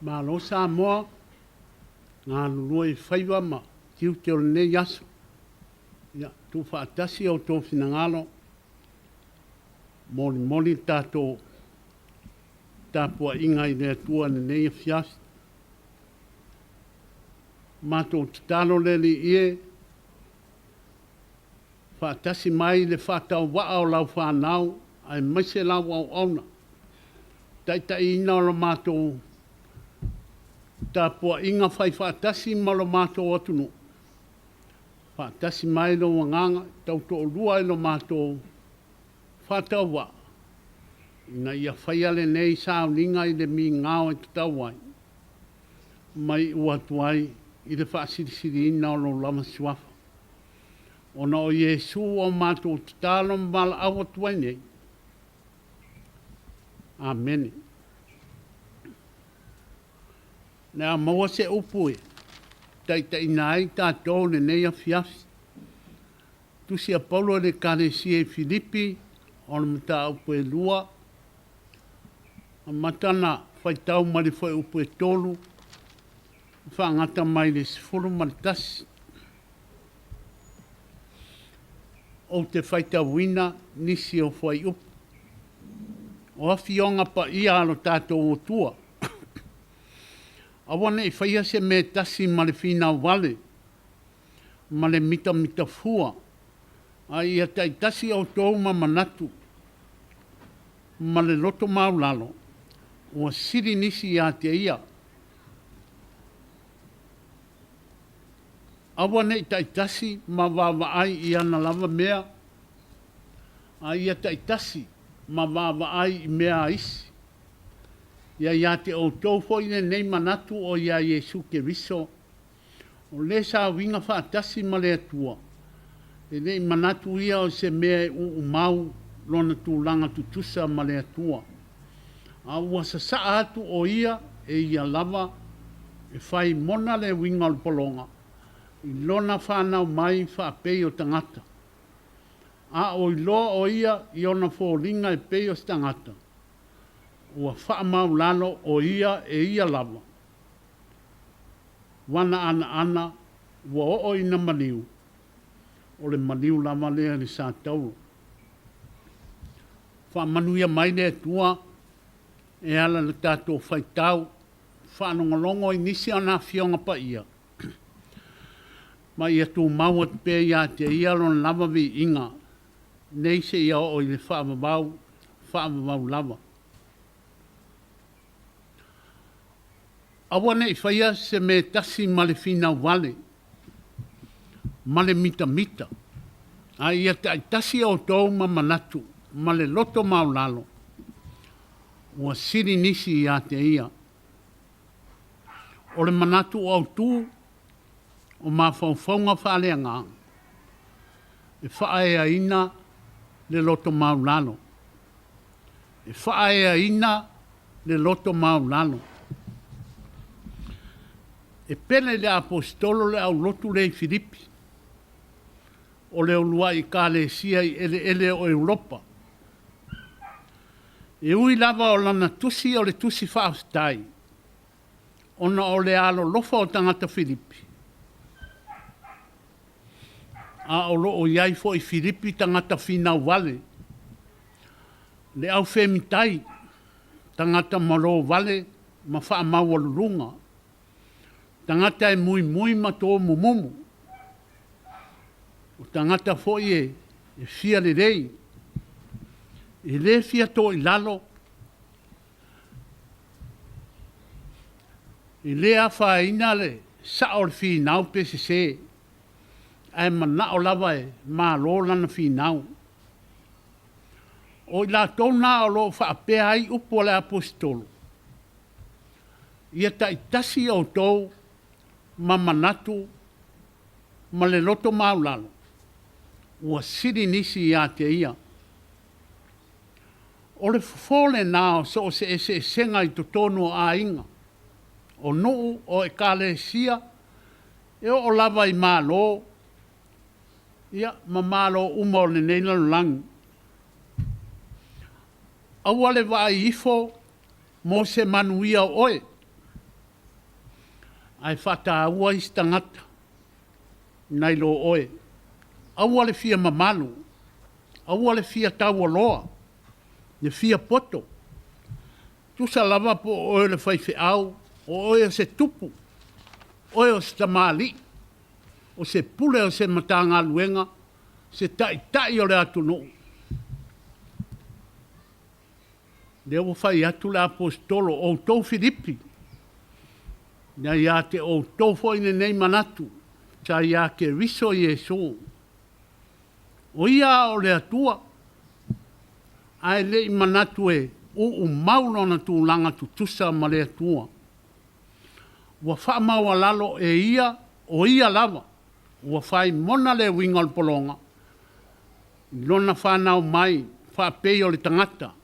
Malo Samoa, galulue i faiva ma tiute o lenei aso. Ia, tuufaatasi outou finagalo, molimoli le tatou tapuaiga i le Atua i lenei afiafi. Matou tatalo le Alii e, faatasi mai le faatauvaa o lau fanau aemaise lau auauna, taitaiina o la matou tapuaiga fai faatasi ma lo matou atunuu, faatasi mai lou agaga tautoalua ai lo matou faatauvaa, ina ia faia lenei sauniga i le migao e tatau ai, ma iu atu ai i le faasilisiliina o lou lava suafa. Ona o Iesu ua matou tatalo ma valaau atu ai nei. Amene. Le a maua se upu e taitaiina ai tatou lenei afiafi. Tusi a Paulo i le Ekalesia i Filipi, o le mataupu e 2, amata ona faitau mai le fuaiupu e 3, faagata mai le 11. Ou te faitauina nisi o fuaiupu. O Afioga Paia a lo tatou Atua, aua ne i faia se mea e tasi ma le finau vale ma le mitamitafua, a ia taitasi outou ma manatu ma le loto maualalo, ua sili nisi ia te ia. Aua ne i taitasi ma vaavaai i ana lava mea, a ia taitasi ma vaavaai i mea a isi. Ia ia te outou foi lenei manatu o ia Iesu Keriso, o le sa uiga faatasi ma le Atua, e le i manatu ia o se mea e uumau lona tulaga tutusa ma le Atua, a ua sasaa atu o ia e ia lava e fai mona le uiga o le pologa i lona fanau mai faapei o tagata. A o iloa o ia i ona foliga e pei o se tagata, ua faamaulalo o ia e ia lava, wana anaana ua oo ina maliu, o le maliu lava lea i le satauro. Faamanuia mai le Atua e ala i le tatou faitau faalogologo i nisi o ana Afioga Paia, ma ia tumau atu pea ia te Ia Lona lava viiga, nei seia oo i le faavavau, faavavau lava. Aua ne i faia se mea e tasi ma le finau vale ma le mitamita, a ia taitasi outou ma manatu ma le loto maualalo, ua sili nisi ia te ia. O le manatu autu o mafaufauga faaleagaga e faaeaina le loto maualalo. E faaeaina le loto maualalo. E pele i le Aposetolo le aulotu lea i Filipi, o le uluai Ekalesia i eleele o Europa. E ui lava o lana tusi o le tusi faafetai, ona o le alolofa o tagata Filipi, a o lo o i ai foi Filipi tagata finau vale, le aufemitai, tagata malo vale ma faamaualuluga, tagata e muimui ma tomumumu, o tagata foi e fia lelei, e le fia toilalo, e le afaina le sao o le finau pe sese, ae manao lava e malo lana finau. O i latou na o lo o faapea ai upu a le Aposetolo, ia taitasi outou ma manatu ma le loto maualalo, ua sili nisi ia te ia. O le fofo lena o so o se eseesega i totonu o aiga, o nuu, o ekalesia, e oo lava i Malo, ia, ma Malo uma o lenei lalolagi. Aua le vaai ifo mo se manuia o oe. Ae faataua isi tagata nai lo oe. Aua le fia mamalu, aua le fia taualoa, le fia poto. Tusa lava po o oe o le faifeau, o oe o se tupu, oe o se tamalii, o se pule o se Matagaluega, se taitai o le atunuu. Lea ua fai atu le Aposetolo, o outou Filipi, na ia te outou foi lenei manatu sa ia Keriso Iesu. O ia o le Atua, ae le i manatu e uumau lona tulaga tutusa ma le Atua. Ua faamaualalo e ia, o ia lava, ua fai mona le uiga o le pologa, i lona fanau mai faapei o le tagata.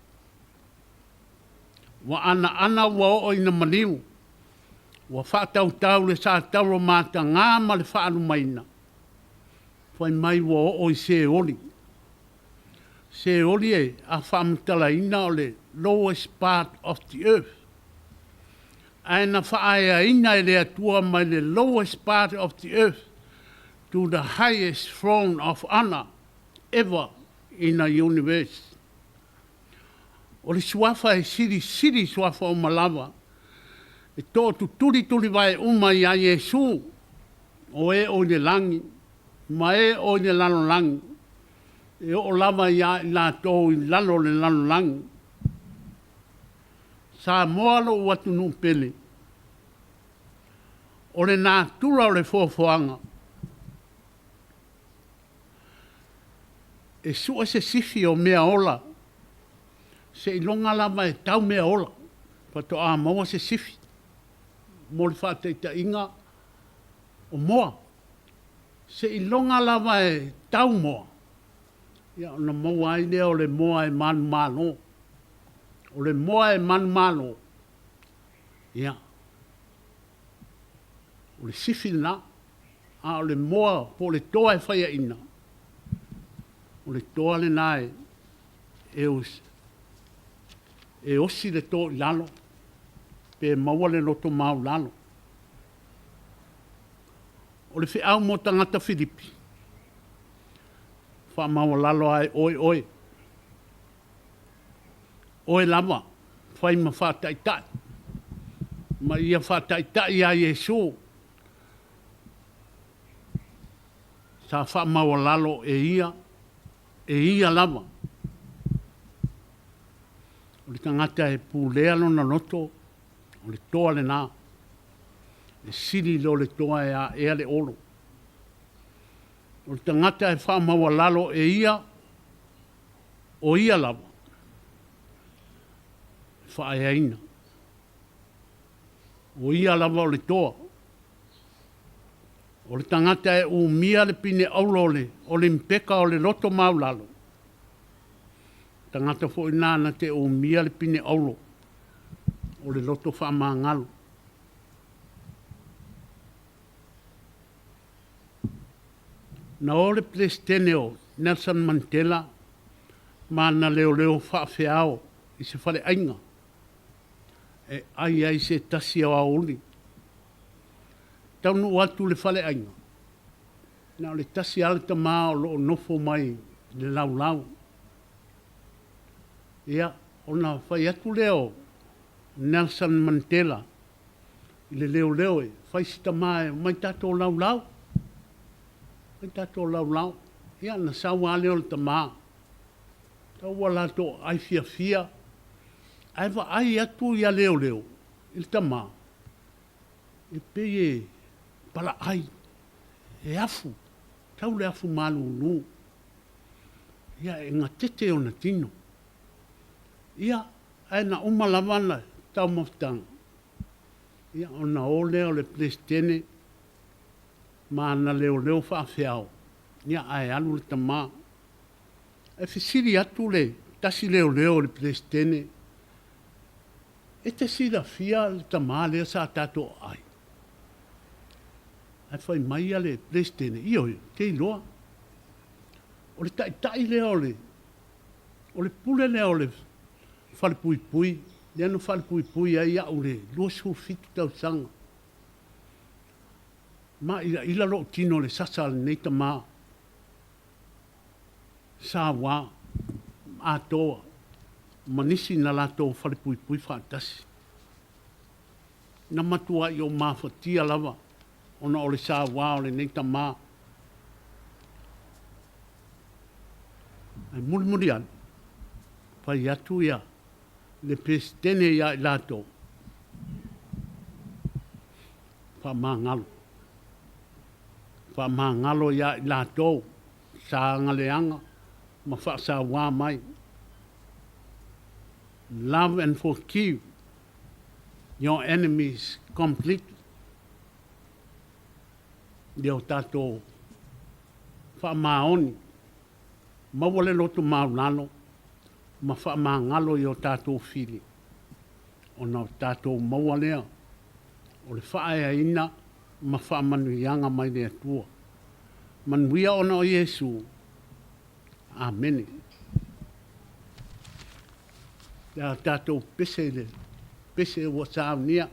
Ua anaana ua oo ina maliu, ua faatautau le sa tauro mataga ma le faalumaina, fai mai ua oo i Seoli. Seoli e a faamatalaina o le lowest part of the earth. Ae na faaeaina e le Atua mai le lowest part of the earth to the highest throne of honor ever in the universe. O le suafa e silisili i suafa uma lava, e tootutuli tulivae uma ia Iesu, o e o i le lagi ma e o i le lalolagi, e oo lava ia i latou i lalo o le lalolagi. Samoa lou atunuu pele, o le natura o le foafoaga, e sue se sifi o mea ola, seiloga lava e tau mea ola faatoa maua se sifi. Mo le faataitaiga, o moa. Seiloga lava e tau moa, ia ona maua ai lea o le moa e manumalo. O le moa e manumalo, ia, o le sifi lena. A o le moa po o le toa e faiaina, o le toa lena e, e, e osi le to i lalo, pe maua le loto maualalo. O le feau mo tagata Filipi, faamaualalo lava e oe oe. Oe lava, fai ma faataitai, ma ia faataitai ia Iesu, sa faamaualalo e ia, e ia lava. O le tagata e pulea lona loto, o le toa lena. E sili i lo le toa e aea le olo. O le tagata e faamaualalo e ia, o ia lava e faaeaina. O ia lava o le toa. O le tagata e umia le pine auro o le Olimpeka o le loto maulalo, tagata foi lena na te umia le pine auro o le loto faamagalo. Na o le Peresetene o Nelson Mandela ma ana leoleo faafeao i se faleaiga e ai ai se tasi o aoauli. Taunuu atu i le faleaiga, na o le tasi lava le tama o lo o nofo mai i le laulau. Ia, ona fai atu lea o Nelson Mandela i le leoleo e fai si tama e omai tatou laulau, omai tatou laulau. Ia, ona sau lava lea o le tama, tau ua latou aai fiafia, ae vaai atu ia leoleo i le tama, e pei e palaai, e afu, tau le afu malulu. Ia, e gatete ona tino. Ia, ae na uma lava le taumafataga, ia ona o lea o le Peresetene ma ana leoleo faafeao, ia ae alu le tama. Ae fesili atu le tasi leoleo i le Peresetene, E te silafia le tama lea sa tatou aai? Ae fai mai ia le Peresetene, Ioe, ou te iloa. O le taitai lea o le, o le pule lea o le falepuipui, lea na falepuipui ai au i le 27 tausaga. Maʻilaʻila loʻu tino i le sasa a lenei tama sauā atoa ma nisi na latou falepuipui faatasi. Na matuaʻi o mafatia lava ona o le sauā o lenei tama. Ae mulimuli ane, fai atu ia le Peresetene iā i latou, Faamagalo. Faamagalo iā i latou sa agaleaga ma faasauā mai. Love and forgive your enemies completely. Ia o tatou faamaoni, maua le loto maulalo ma faamagalo i o tatou fili, ona o tatou maua lea o le faaeaina ma faamanuiaga mai le Atua. Manuia ona o Iesu. Amene. Le a tatou pese i le pese ua saunia.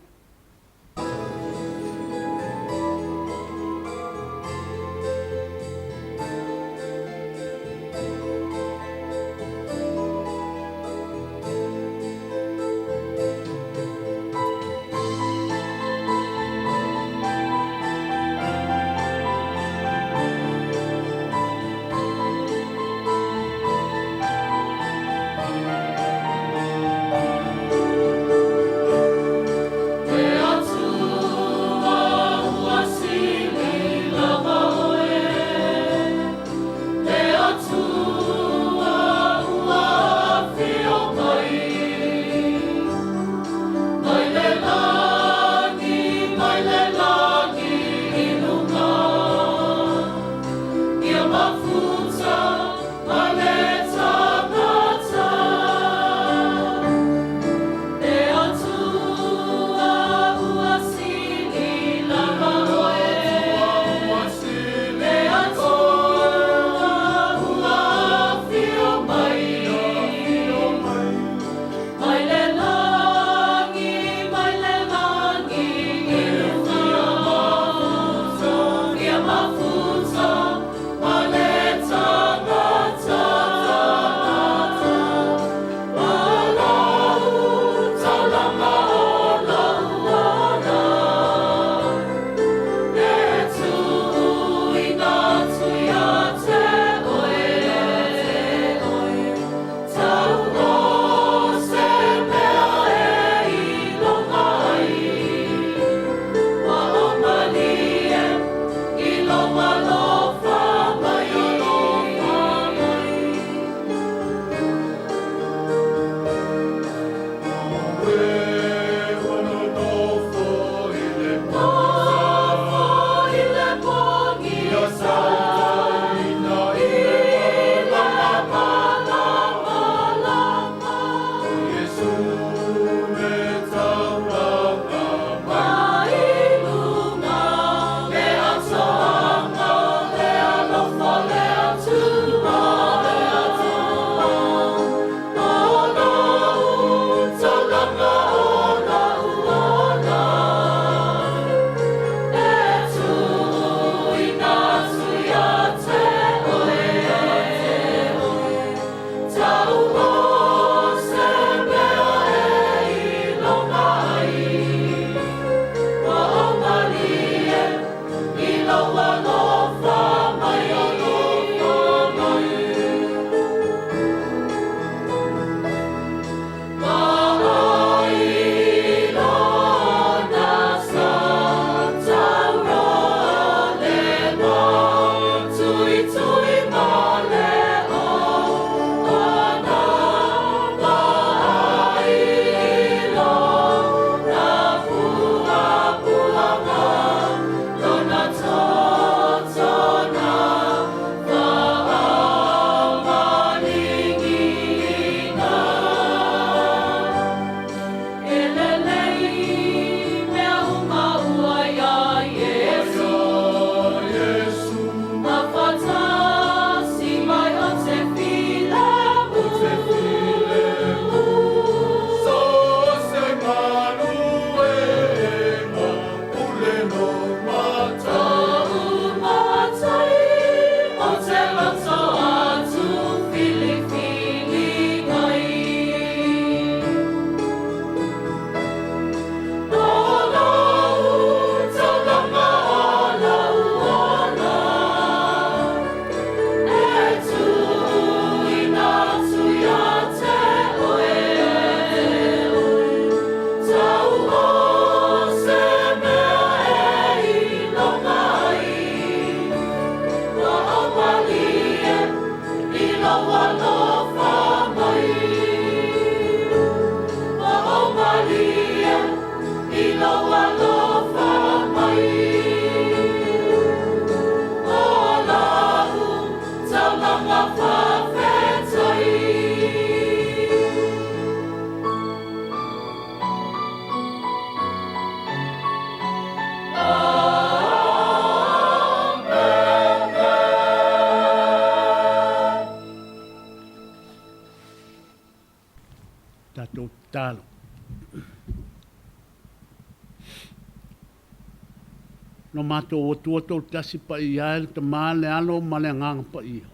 Lo matou Atua Toatasi Paia e le Tama, le Alo ma le Agaga Paia.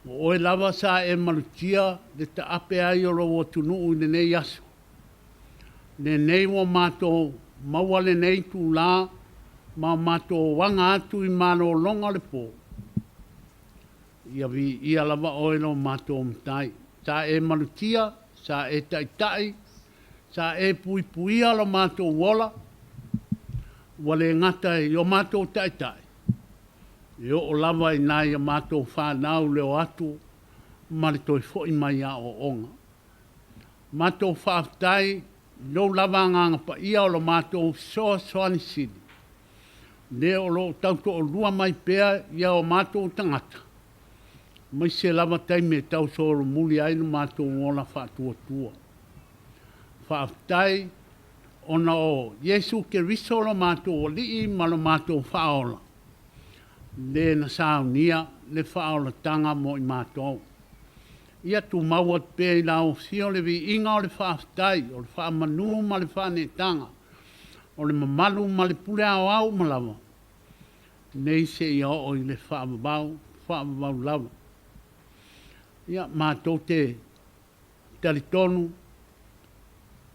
O oe lava sa e malutia le taape ai o lou atunuu i lenei aso. Lenei ua matou maua lenei itulā ma o matou aga atu i malologa o le po. Ia viia lava oe lo matou Matai. Sa e malutia, sa e taitai, sa e puipuia lo matou ola, ua le gata i o matou taitai, e oo lava i nai a matou fanau le o atu ma le toe foi mai aoaoga. Matou faafetai i lou lava Agaga Paia o lo matou fesoasoani sili, le o lo o tautoalua mai pea ia o matou tagata, aemaise lava taimi e tau solomuli ai lo matou ola faatuatua. Faafetai ona o Iesu Keriso lo matou Alii ma lo matou Faaola, le na saunia le faaolataga mo i matou. Ia tumau atu pea i lau Afio le viiga o le faafetai, o le faamanu ma le faaneetaga, o le mamalu ma le pule aoao uma lava, nei seia oo i le faavavau, faavavau lava. Ia, matou te talitonu,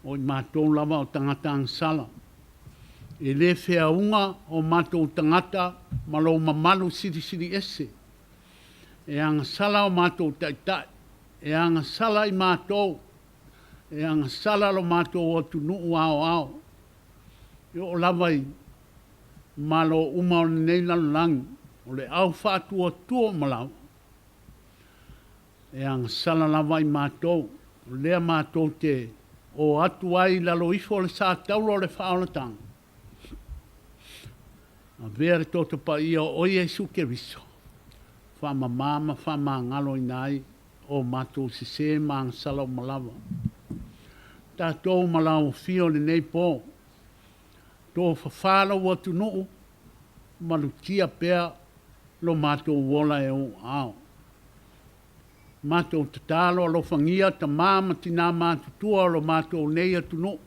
o i matou lava o tagata agasala. E le feauga o matou tagata ma lou mamalu silisili ese. E agasala o matou taitai, e agasala i matou, e agasala lo matou atunuu aoao. E oo lava i Malo uma o lenei lalolagi, o le au faatuatua uma lava, e agasala lava i matou, o lea matou te o atu ai i lalo ifo o le satauro o le faaolataga, avea le toto paia o Iesu Keriso, faamama ma faamagaloina ai o matou sese ma agasala uma lava. Tatou ma lau afio i lenei po, tofafa lou atunuu, malutia pea lo matou ola e ou aao. Matou tatalo alofagia tama ma tina matutua o lo matou nei atunuu,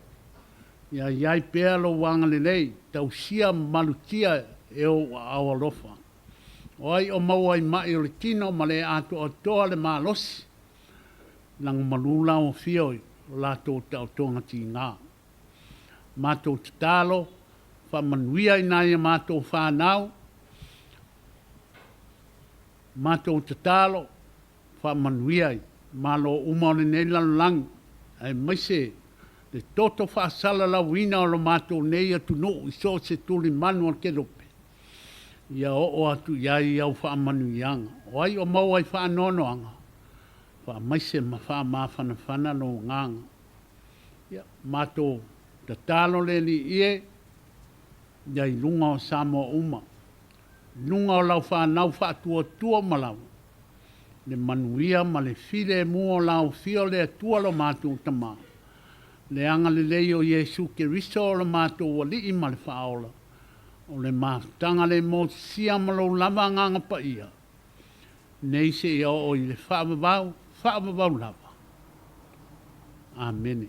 ia i ai pea lou agalelei, tausia ma malutia e ou aao alofa. O ai o maua i mai o le tino ma le atoatoa le malosi, lagomalu lau afio i o latou taotoga tiga. Matou tatalo, faamanuia i nai a matou fanau, Matou tatalo, faamanuia i Malo uma o lenei lalolagi, aemaise le toto faasalalauina o lo matou nei atunuu i so o se tulimanu o le kelope, ia oo atu i ai au faamanuiaga. O ai o maua i faanoanoaga, faamaise ma faamafanafana lou agaga. Ia, matou tatalo le Alii e, ia i luga o Samoa uma, luga o lau fanau faatuatua uma lava, le manuia ma le filemu o lau Afio le Atua lo matou Tama, le agalelei o Iesu Keriso o lo matou Alii ma le Faaola, o le mafutaga le motusia ma lou lava Agaga Paia, nei seia oo i le faavavau, faavavau lava. Amene.